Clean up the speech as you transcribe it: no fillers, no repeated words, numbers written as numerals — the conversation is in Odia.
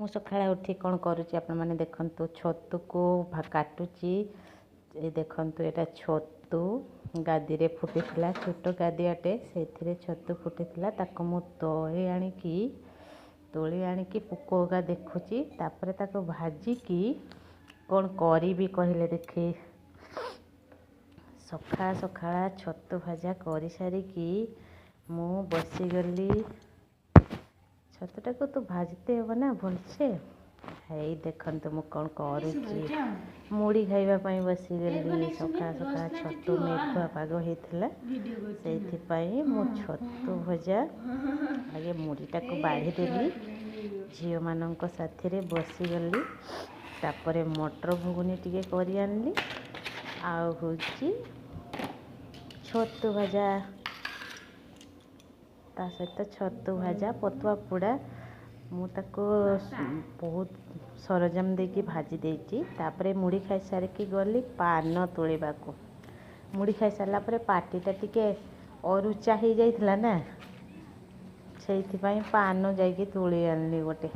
ମୁଁ ସକାଳେ ଉଠି କ'ଣ କରୁଛି ଆପଣମାନେ ଦେଖନ୍ତୁ। ଛତୁକୁ କାଟୁଛି। ଏ ଦେଖନ୍ତୁ, ଏଇଟା ଛତୁ ଗାଦିରେ ଫୁଟିଥିଲା। ଛୋଟ ଗାଦିଆଟେ, ସେଇଥିରେ ଛତୁ ଫୁଟିଥିଲା। ତାକୁ ମୁଁ ତୋଳି ଆଣିକି ପୋକ ହେକା ଦେଖୁଛି। ତାପରେ ତାକୁ ଭାଜିକି କ'ଣ କରିବି କହିଲେ ଦେଖି। ସକାଳ ସକାଳ ଛତୁ ଭଜା କରିସାରିକି ମୁଁ ବସିଗଲି। ଛତୁଟାକୁ ତ ଭାଜିତେ ହେବ ନା ଭଲସେ। ହେଇ ଦେଖନ୍ତୁ ମୁଁ କ'ଣ କରୁଛି। ମୁଢ଼ି ଖାଇବା ପାଇଁ ବସିଗଲି ସକାଳ ସକାଳ। ଛତୁ, ମେଘୁଆ ପାଗ ହେଇଥିଲା, ସେଇଥିପାଇଁ ମୁଁ ଛତୁ ଭଜା ଆଗେ ମୁଢ଼ିଟାକୁ ବାଢ଼ିଦେଲି, ଝିଅମାନଙ୍କ ସାଥିରେ ବସିଗଲି। ତାପରେ ମଟର ଘୁଗୁନି ଟିକେ କରି ଆଣିଲି, ଆଉ ହେଉଛି ଛତୁ ଭଜା, ତା ସହିତ ଛତୁ ଭଜା, ପତୁଆ ପୋଡ଼ା। ମୁଁ ତାକୁ ବହୁତ ସରଞ୍ଜାମ ଦେଇକି ଭାଜି ଦେଇଛି। ତାପରେ ମୁଢ଼ି ଖାଇସାରିକି ଗଲି ପାନ ତୋଳିବାକୁ। ମୁଢ଼ି ଖାଇସାରିଲା ପରେ ପାଟିଟା ଟିକେ ଅରୁଚା ହେଇଯାଇଥିଲା ନା, ସେଇଥିପାଇଁ ପାନ ଯାଇକି ତୋଳି ଆଣିଲି ଗୋଟେ।